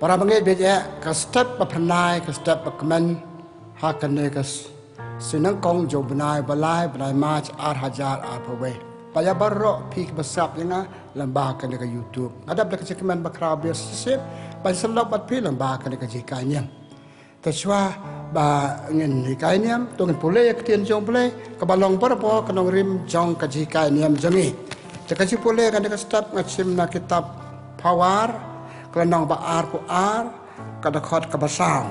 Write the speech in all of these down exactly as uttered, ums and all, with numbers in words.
Para bangeit bad ïa ka step ba pyrnai, ka step ba kmen ha kane ka s-, sien nyngkong jong u bnai ba lai, bnai March ar hajar arphew wei. Ba ïa baroh phi kiba sngap ïa nga lyngba kane ka YouTube, nga dap da ka jingkmen ba khraw biang shisha ban sngewlok bad phi lyngba kane ka jinghikai niam. Te shuwa ba ngin hikai niam, to ngin pule ïa ka ktien jong U Blei kaba long barabor ka nongrim jong ka jinghikai niam jong ngi. Te ka jingpule kane ka step nga shim na kitab Pawar, ka lynnong ba arphew ar, ka dkhot kaba saw.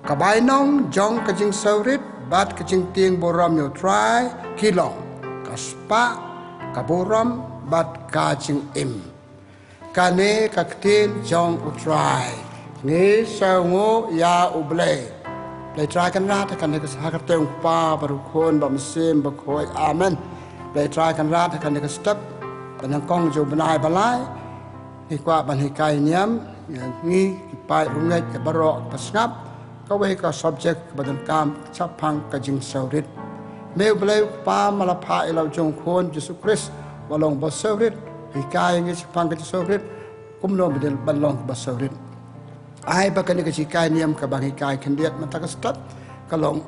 Ka bainong jong ka jingsngewrit bad ka jingtieng burom ïa U Trai ki long ka spah, ka burom bad ka jingim. Kane ka ktien jong U Trai. Ngi sngewnguh ïa U Blei. Blei Trai Kynrad, ha kane ka, ha ka kyrteng U Kpa bad U Khun bad U Mynsiem Bakhuid. Amen. Blei Trai Kynrad, ha kane ka step ba nyngkong jong u bnai ba lai, ngi kwah ban hikai niam ïa ngi ki paid bangeit, ïa baroh kiba sngap, kawei ka subject kaba donkam shaphang ka jingsngewrit. Me U Blei U Kpa, ma la phah ïa la u jong U Khun Jisu Khrist ba long ba sngewrit, hikai ïa ngi shaphang ka jingsngewrit, kumno ban long ba sngewrit. Ai ba kane ka jinghikai niam kaba ngi hikai khyndiat mynta ka step ka long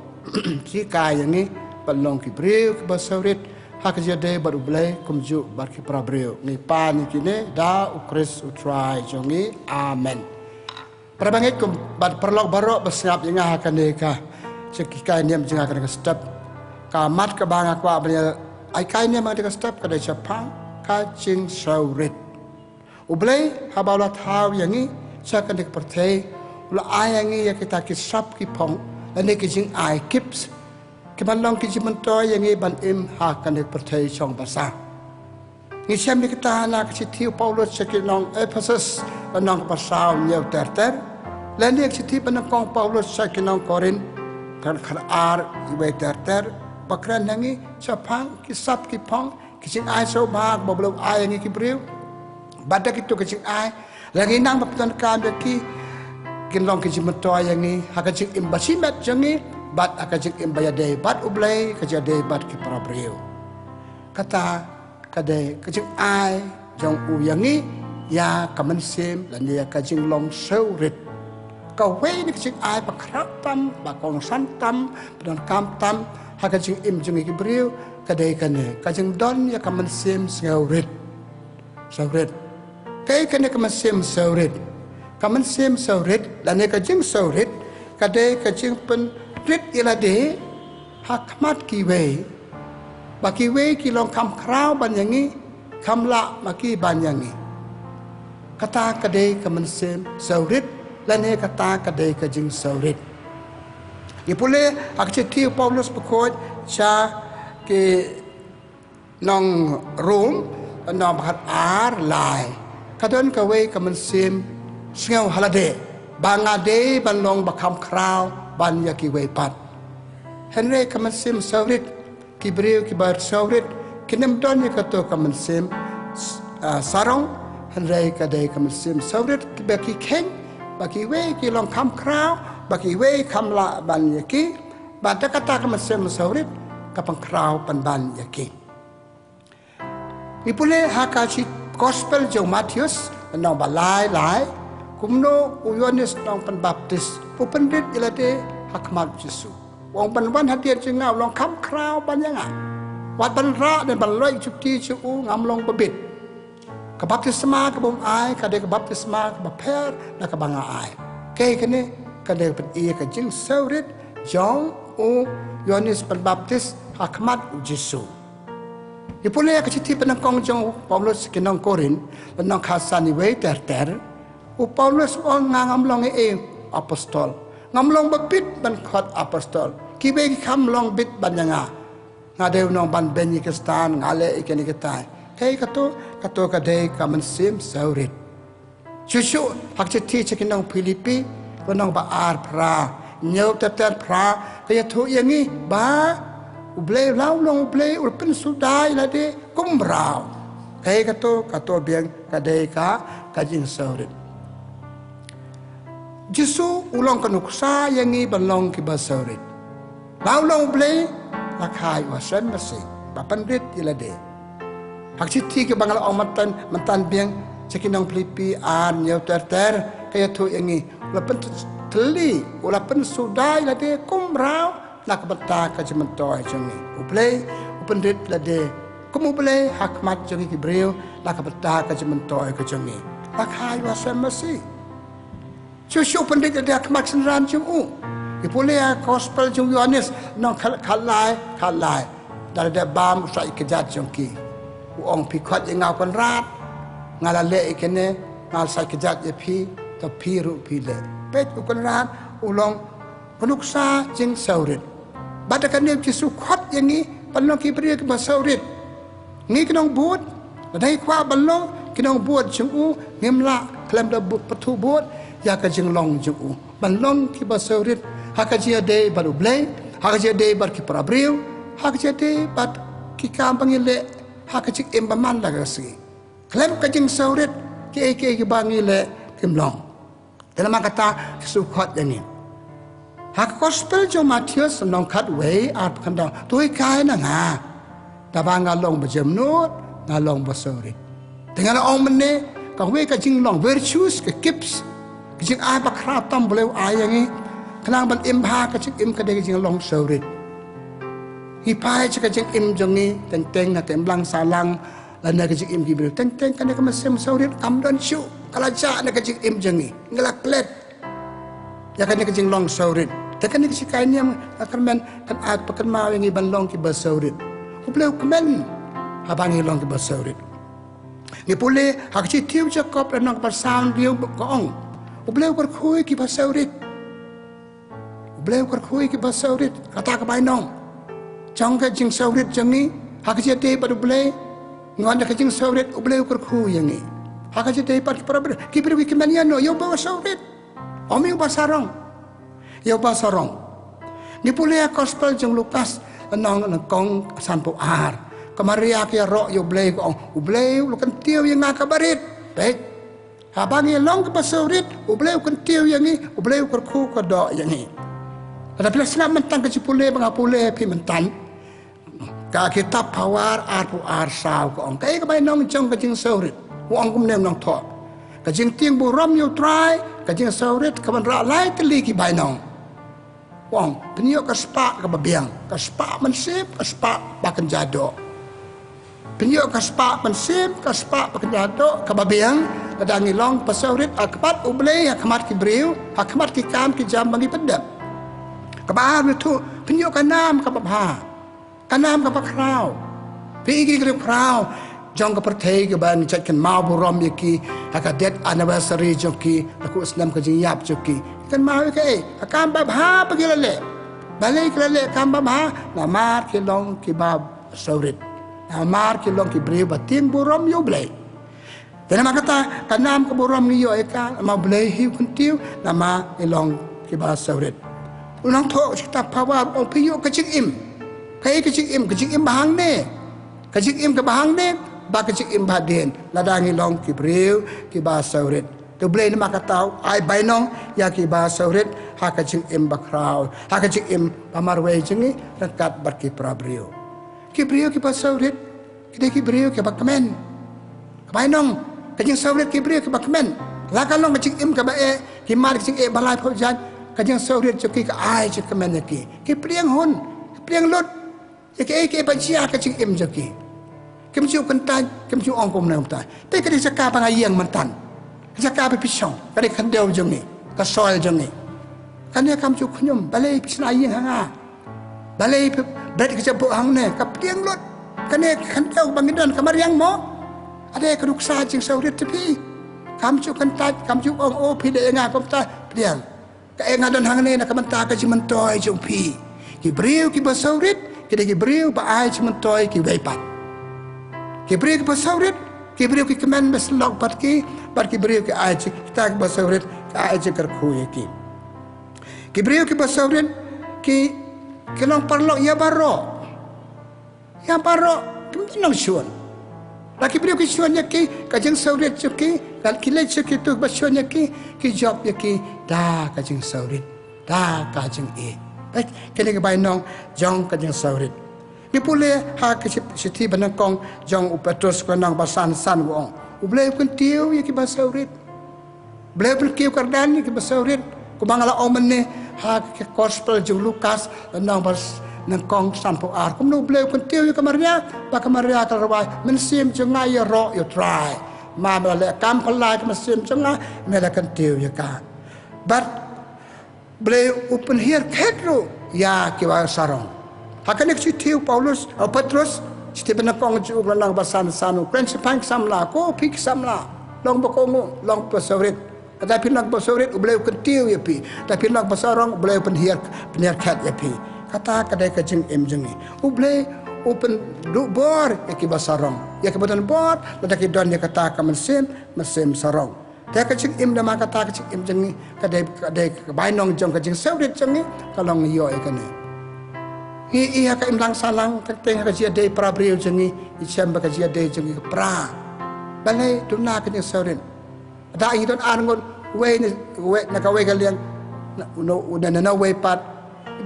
jinghikai ïa ngi ban long ki briew kiba sngewrit ha ka jingïadei bad U Blei kumjuh bad ki para briew. Ngi pan ïa kine da U Khrist U Trai jong ngi. Amen. Para bangeit kum bad paralok baroh ba sngap ïa nga ha kane ka jinghikai niam jong nga ha kane ka step, ka mat kaba nga kwah ban ïa hikai niam ha kane ka step ka dei shaphang ka jingsngewrit. U Blei haba u la thaw ïa ngi sha kane ka pyrthei, u la ai ïa ngi ïa kita ki sap ki phong lane ki jingai, gifts, ki ban long ki jingmyntoi ïa ngi ban im ha kane ka pyrthei shong basa. Ngi shem ïa kita na ka shithi u Paulus sha ki nong Ephesus, lynnong kaba saw, hynñiew ter ter, lane ka shithi ba nyngkong u Paulus sha ki nong Korinth, khat, khat ar, wei ter ter, ba kren ïa ngi shaphang ki sap ki phong, ki jingai sngewbha ba U Blei u ai ïa ngi ki briew. Bad da kito ki jingai, lada ngi nang ba pyndonkam ïa ki, kin long ki jingmyntoi ïa ngi ha ka jingim ba shimet jong ngi bad ha ka jingim ba ïadei bad U Blei, ka jingïadei bad ki para briew. Kata ka dei ka jingai jong u ïa ngi ïa ka mynsiem lane ïa ka jinglong sngewrit. Kawei na ki jingai ba khraw tam, ba kongsan tam, ba donkam tam ha ka jingim jong ngi ki briew, ka dei kane, ka jingdon ïa ka mynsiem sngewrit. Sngewrit. Kaei kane ka mynsiem sngewrit? Ka mynsiem sngewrit lane ka jingsngewrit ka dei ka jingpynrit ïa lade ha khmat kiwei, ba kiwei ki long kham khraw ban ïa ngi, kham lah ma ki ban ïa ngi. Kata ka dei ka mynsiem sngewrit lane kata ka dei ka jingsngewrit. Ngi pule ha ka shithi u Paulus bakhuid sha ki nong Rom, lynnong ba khat ar, lai. Ka don kawei ka mynsiem sngew ha lade ba nga dei ban long ba kham khraw ban ïa kiwei pat. Hynrei ka mynsiem sngewrit, ki briew kiba sngewrit kin ym don ïa kato ka mynsiem, ah, sarong, hynrei ka dei ka mynsiem sngewrit kiba ki kheiñ ba kiwei ki long kham khraw, ba kiwei kham lah ban ïa ki, bad da kata ka mynsiem sngewrit ka pynkhraw pynban ïa ki. Ngi pule ha ka shi gospel jong u Mathaios, lynnong ba lai lai, kumno u Ïoannis nongpynbaptis u pynrit ïa lade ha khmat u Jisu. U ong, ban wan hadien jong nga u long kham khraw ban ïa nga. Wat ban rah ne ban lait juti jong u ngam long ba bit. Ka baptisma kaba um ai ka dei ka baptisma kaba pher na kaba nga ai. Kaei kane? Ka dei ka pyni ïa ka jingsngewrit jong u Ïoannis pynbaptis ha khmat u Jisu. Ngi pule ha ka shithi ba nyngkong jong u Paulus sha ki nong Korinth, lynnong khatsan, wei ter ter, u Paulus u ong, nga ngam long ei ei apostol. Ngam long ba bit ban khot apostol. Kiwei ki kham long bit ban ïa nga. Nga dei u nongbanbeiñ ïa ki Khristan, nga leh ïa kine kitai. Kaei kato? Kato ka dei ka mynsiem sngewrit. Shuh shuh ha ka shithi sha ki nong Philippi, lynnong ba ar, phra, hynñiew ter ter phra, ka ïathuh ïa ngi ba U Blei, la u long U Blei u la pynsuda ïa lade kum mraw. Kaei kato? Kato biang ka dei ka, ka jingsngewrit. Jisu u long ka nuksa ïa ngi ban long kiba sngewrit. La u long U Blei, la kha ïa u Hashem Masi ba pynrit ïa lade. Ha ka shithi kaba nga la ong mynta, mynta biang, Sha ki nong Philippi ar hynñiew ter ter, ka ïathuh ïa ngi, u la pynthylli, u la pynsuda ïa lade kumraw na ka bynta ka jingmyntoi jong ngi. U Blei u pynrit lade kum U Blei ha khmat jong ngi ki briew na ka bynta ka jingmyntoi ka jong ngi. La kha ïa u Yishu Masi. Shuh shuh u pynrit lade ha khmat synran jong u. Ngi pule ha gospel jong u Ïoannis, lynnong khat, khatlai, khatlai. Da lade bam u sait kjat jong ki, u ong, phi khot ïa nga u Kynrad, nga la leh ïa kane, nga la sait kjat ïa phi, to phi ruh phi leh. Peit, u Kynrad u long ka nuksa jingsngewrit. Bad da kane u Jisu u khot ïa ngi ban long ki briew kiba sngewrit. Ngi ki nongbud, lada ngi kwah ban long ki nongbud jong u, ngim lah khlem da bud, pathu bud ïa ka jinglong jong u. Ban long kiba sngewrit ha ka jingïadei bad U Blei, ha ka jingïadei bad ki para briew, ha ka jingïadei bad ki kam ba ngi leh, ha ka jingim ba man la ka sngi. Khlem ka jingsngewrit, kiei kiei kiba ngi leh kim long. Te namar kata u Jisu u khot ïa ngi. Ha ka gospel jong u Mathaios, lynnong khatwei, arphew khyndai, to hikai na nga, da ba nga long ba jemnud, nga long ba sngewrit. Te nga la ong mynne, kawei ka jinglong, virtues, ka gifts, ka jingai bakhraw tam U Blei u ai ïa ngi, khnang ban im bha, ka jingim ka dei ka jinglong sngewrit. Ngi phai sha ka jingim jong ngi, teng teng na ka imlang sahlang, lane ka jingim ki briew, teng teng kane ka mynsiem sngewrit kam don shuh, ka la jah na ka jingim jong ngi, ngi la klet ïa kane ka jinglong sngewrit. Te kane ka shikai niam ka kyrmen kan ai, pynkynmaw ïa ngi ban long kiba sngewrit. U Blei u kmen haba ngi long kiba sngewrit. Ngi pule ha ka shithi u Jakob, lynnong kaba saw hynriew, ka ong, U Blei u kyrkhu ïa kiba sngewrit. U Blei u kyrkhu ïa kiba sngewrit. Kata ka bainong jong ka jingsngewrit jong ngi ha ka jingïadei bad U Blei. Ngi wan da ka jingsngewrit, U Blei u kyrkhu ïa ngi. Ha ka jingïadei bad ki para briew, ki briew ki kmen ïano? Ïa uba sngewrit. Ym ïa uba sarong. Ïa uba sarong. Ngi pule ha gospel jong u Lukas, lynnong nyngkong, sanphew ar. Ka Maria ka ïaroh ïa U Blei, ka ong, U Blei u la kyntiew ïa nga kaba rit. Peit. Haba ngi long kiba sngewrit, U Blei u kyntiew ïa ngi, U Blei u kyrkhu kyrdoh ïa ngi. Lada phi la sngap mynta ka jingpule ba nga pule ïa phi mynta, ka kitab Phawar arphew ar saw ka ong, kaei ka bainong jong ka jingsngewrit? U ong kumne u nongthoh: Ka jingtieng burom ïa U Trai, ka jingsngewrit ka wanrah lai tylli ki bainong. U ong, pynïoh ka spah kaba biang, ka spah mynsiem, ka spah ba kynja doh. Pynïoh ka spah mynsiem, ka spah ba kynja doh kaba biang, lada ngi long ba sngewrit ha khmat U Blei, ha khmat ki briew, ha khmat ki kam ki jam ba ngi pyndep. Kaba ar, ngi ïathuh, pynïoh ka nam kaba bha, ka nam kaba khraw. Phi i ki briew khraw jong ka pyrthei kiba ngi shait kynmaw burom ïa ki ha ka death anniversary jong ki, ha ka snem ka jingïap jong ki. Kynmaw ïa kaei? Ka kam babha ba ki la leh. Balei ki la leh kam babha? Namar ki long kiba sngewrit. Namar ki long ki briew ba tieng burom ïa U Blei. Te namar kata, ka nam ka burom ngi ïoh ïa ka, namar U Blei hi u kyntiew, namar ngi long kiba sngewrit. U nongthoh shithi Phawar u ong, pynïoh ka jingim. Kaei ka jingim? Ka jingim ba hangne. Ka jingim kaba hangne bad ka jingim ba hadien, lada ngi long ki briew kiba sngewrit. Te U Blei namar kata u ai bainong ïa kiba sngewrit ha ka jingim bakhraw, ha ka jingim ba marwei jong ngi ryngkat bad ki para briew. Ki briew kiba sngewrit ki dei ki briew kiba kmen. Ka bainong ka jingsngewrit, ki briew kiba kmen. La ka long ka jingim kaba eh, ki mad ka jingeh ba laiphew jan, ka jingsngewrit jong ki ka ai jingkmen ïa ki. Ki pdiang hun, ki pdiang lut ïa kiei kiei ba jia ha ka jingim jong ki. Kim ju kyntait, kim ju ong kumne kumtai. Te ka dei jaka ba nga ïeng mynta, ka jaka ba phi shong, ka dei ka khyndew jong ngi, ka soil jong ngi. Kane kam ju khñium, balei phi shna ïing ha nga? Balei phi bret ka jaboh hangne? Ka pdiang lut. Kane ka khyndew ba ngi don ka mariang mo? Ka dei ka nuksa jingsngewrit jong phi. Kam ju kyntait, kam ju ong, o, phi leh ïa nga kumta, pdiang. Kaei nga don hangne na ka bynta ka jingmyntoi jong phi. Ki briew kiba sngewrit ki dei ki briew ba ai jingmyntoi kiwei pat. Ki briew kiba sngewrit, ki briew ki kmen ba shlok bad ki, bad ki briew ki ai jing, kita kiba sngewrit ki ai jingkyrkhu ïa ki. Ki briew kiba sngewrit ki, ki long paralok ïa baroh. Ïa baroh, kim don nongshun. La ki briew ki shun ïa ki, ka jingsngewrit jong ki, la ki leit sha kitu ba shun ïa ki, ki jop ïa ki da ka jingsngewrit, da ka jingïeit. Peit, kine ki bainong jong ka jingsngewrit. Ngi pule ha ka shi-, shithi banyngkong jong u Petros, ka lynnong ba san, san, u ong, U Blei u kyntiew ïa kiba sawrit. U Blei u pynkiew kyrdan ïa kiba sawrit. Kumba nga la ong mynne ha ka gospel jong u Lukas, lynnong ba nyngkong sanphew ar. Kumno u Blei u kyntiew ïa ka Maria, ba ka Maria ka la rwai, mynsiem jong nga ïaroh ïa u Trai. Ma me la leh kam phylla ïa ka mynsiem jong nga, me la kyntiew ïa ka. Bad u Blei u pynhiar khet ruh ïa kiba sarong. Ha kane ka shithi u Paulus, u Petrus, shithi ba nyngkong jong u, lynnong ba san, san, u kren shaphang ki samla, ko phi ki samla, long ba kohnguh, long ba sawrit. Lada phi long ba sawrit, u Blei u kyntiew ïa phi. Lada phi long ba sarong, u Blei u pynhiar, pynhiar khet ïa phi. Kata ka dei ka jingim jong ngi. U Blei u pynduh bor ïa kiba sarong. Ïa kiba don bor, lada ki don ïa kata ka mynsiem, mynsiem sarong. Te ka jingim, namar kata ka jingim jong ngi ka dei, ka dei ka bainong jong ka jingsawrit jong ngi, ka long ïoh ïa kane. Ngi ïa ka imlang sahlang, teng teng ka jingïadei para briew jong ngi, ngi shem ba ka jingïadei jong ngi ka pra. Balei? Duna ka jingsawrit. Da ngi don ar ngut, wei na, wei na kawei ka liang, na, na, na, na wei pat.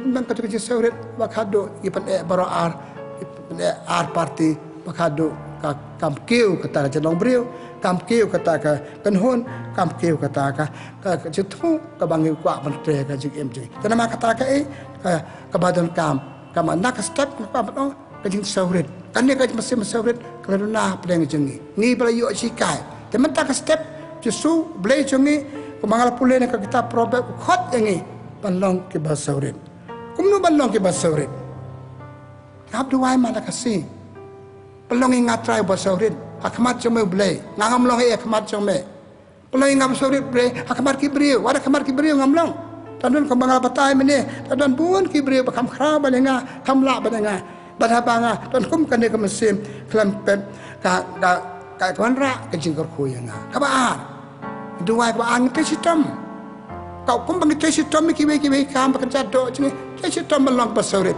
Nang katu ka jingsawrit, ba khadduh ngi pyneh baroh ar, ngi pyneh ar parti, ba khadduh ka, kam kiew kata ka jinglong briew, kam kiew kata ka kynhun, kam kiew kata ka, ka, ka jingthmu kaba ngi kwah ban trei ka jingim jong ngi. Te namar kata kaei, ka, kaba donkam, kaba na ka step nga kwah ban ong, ka jingsawrit. Kane ka mynsiem sawrit ka la duna hapdeng jong ngi. Ngi ba la ïoh shikai. Te mynta ka step, Jisu, Blei jong ngi, kumba nga la pule na ka kitab Proverb, u khot ïa ngi ban long kiba sawrit. Kumno ban long kiba sawrit? Hap duwai man la ka sngi. Pynlong ïa nga Trai ba sawrit ha khmat jong me U Blei. Nga ngam long ei ha khmat jong me. Pynlong ïa nga ba sawrit Blei ha khmat ki briew. Wat ha khmat ki briew ngam long. Tang don kumba nga la batai mynne, tang don bun ki briew ba kham khraw ban ïa nga, kham lah ban ïa nga. Bad haba nga don kum kane ka mynsiem khlem pep, ka, ka, ka, ka wanrah ka jingkyrkhu ïa nga. Kaba ar. Duwai kaba ar, ngi trei shitom. Ka kum ba ngi trei shitom ïa kiwei kiwei kam ba kynja doh jong ngi, trei shitom ban long ba sawrit.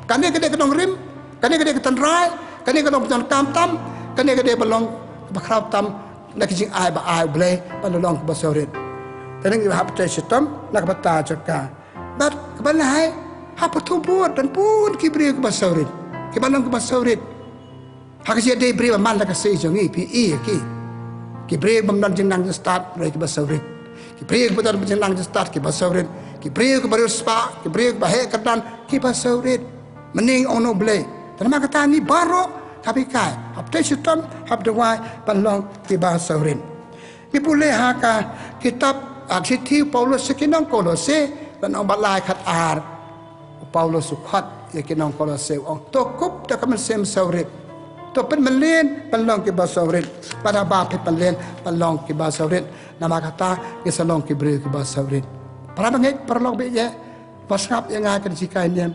Kane ka dei ka nongrim, kane ka dei ka tynrai, kane ka dei ka nongkam tam, kane ka dei ba long ba khraw tam na ka jingai ba ai U Blei ban long ba sawrit. Te ngi hap trei shitom na ka bynta jong ka. Bad kaba lehai, hap pathuh bud, don bun ki briew kiba sawrit, kiba long kiba sawrit. Ha ka jingïadei briew ba man la ka sngi jong ngi, phi i ïa ki. Ki briew bym don jingnang jingstad, hynrei kiba sawrit. Ki briew kiba don jingnang jingstad, kiba sawrit. Ki briew kiba riewspah, ki briew kiba heh kyrdan, kiba sawrit. Mynne ong na U Blei. Te namar kata ngi baroh hap hikai, hap trei shitom, hap duwai ban long kiba sawrit. Ngi pule ha ka kitab, ha ka shithi u Paulus sha ki nong Kolose, lynnong ba lai, khat ar. U Paulus u khot ïa ki nong Kolose, u ong, to kup da ka mynsiem sawrit. To pynmlien ban long kiba sawrit. Bad haba phi pynmlien ban long kiba sawrit, namar kata ngi sa long ki briew kiba sawrit. Para bangeit, paralok ba ïeit, ba sngap ïa nga ha kane ka jinghikai niam,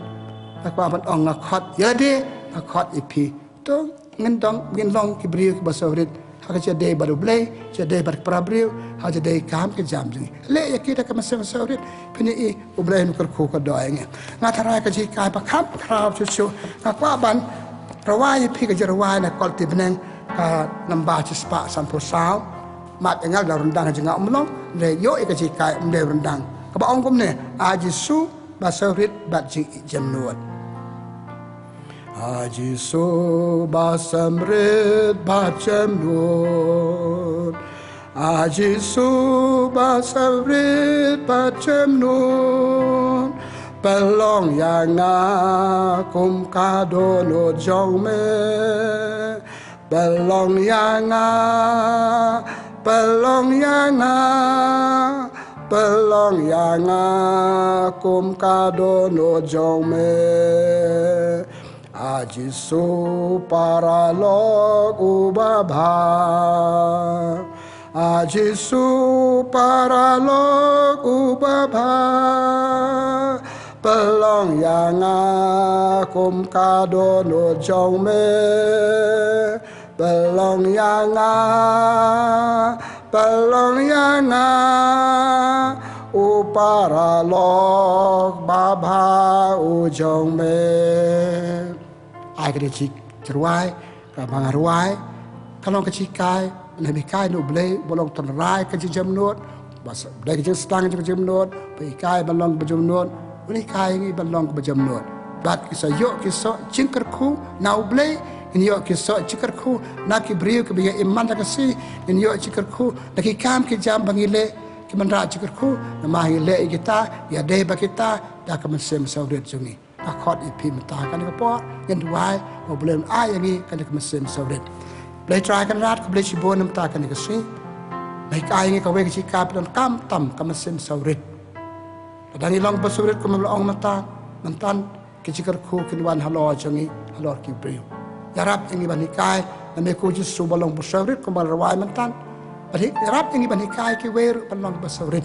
nga kwah ban ong, nga khot ïa lade, nga khot ïa phi. To ngin dang, ngin long ki briew kiba sawrit ha ka jingïadei bad U Blei, jingïadei bad ki para briew, ha ka jingïadei kam ki jam jong ngi. Leh ïa ki da ka mynsiem sawrit, phin ïohi U Blei un kyrkhu kyrdoh ïa ngi. Nga tharai ka jinghikai ba kham khraw shuh shuh, nga kwah ban rwai ïa phi ka jingrwai na ka Kolti bneng, ka namba shispah sanphew saw. Map ïa nga lada ryndang jong nga um long, hynrei ïoh ïa ka jinghikai ym dei ryndang. Kaba ong kumne, A Jisu ba sawrit bad jingïeit jemnud. A Jisu ba sawrit bad jemnud. A Jisu ba sawrit bad jemnud. Pynlong ïa nga kum ka dohnud jong me. Pynlong ïa nga, pynlong ïa nga, pynlong ïa nga kum ka dohnud jong me. A Jisu paralok uba bha. A Jisu paralok uba bha. Pynlong ïa nga kum ka dohnud jong me. Pynlong ïa nga, pynlong ïa nga, u paralok ba bha u jong me. Ai ka dei ka jingrwai kaba nga rwai, ka long ka jinghikai, ngi hikai na U Blei ba long tynrai ka jingjemnud, ba sa, Blei ka jingsdang jong ka jingjemnud, ba hikai ban long ba jemnud, u hikai ngi ban long ba jemnud. Bad ki sa ïoh ki soh jingkyrkhu na U Blei, ngin ïoh ki soh jingkyrkhu na ki briew kiba ïa im man la ka sngi, ngin ïoh jingkyrkhu na ki kam ki jam ba ngi leh, ki ban rah jingkyrkhu, namar ngi leh ïa kita, ïadei bad kita da ka mynsiem sawrit jong ngi. Nga khot ïa phi mynta kane ka por, ngin duwai ba U Blei un ai ïa ngi kane ka mynsiem sawrit. Blei Trai Kynrad, khublei shibun mynta kane ka sngi. Ba phi ai ïa ngi kawei ka jingkyrkhu ba donkam tam, ka mynsiem sawrit. Lada ngi long ba sawrit kumba la ong mynta, mynta ki jingkyrkhu kin wan halor jong ngi, halor ki briew. Ïarap ïa ngi ban hikai na me ko Jisu ba long ba sawrit kumba la rwai mynta. Bad hi-, ïarap ïa ngi ban hikai kiwei ruh ban long ba sawrit.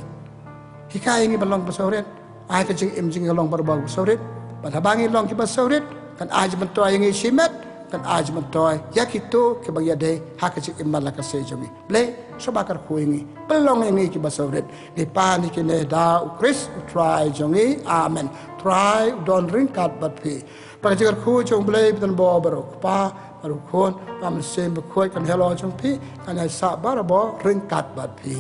Hikai ïa ngi ban long ba sawrit. Ai ka jingim jong ngi long barabor ba sawrit. Bad haba ngi long kiba sawrit, kan ai jingmyntoi ïa ngi shimet, kan ai jingmyntoi ïa kito kiba ïadei ha ka jingim man la ka sngi jong ngi. Blei, sngewbha kyrkhu ïa ngi, pynlong ïa ngi kiba sawrit. Ngi pan ïa kine da U Khrist U Trai jong ngi. Amen. Trai u don ryngkat bad phi. Ba ka jingkyrkhu jong U Blei ba donbor baroh, Kpa bad U Khun bad U Mynsiem Bakhuid kan ïa halor jong phi, kan ïa sah barabor ryngkat bad phi.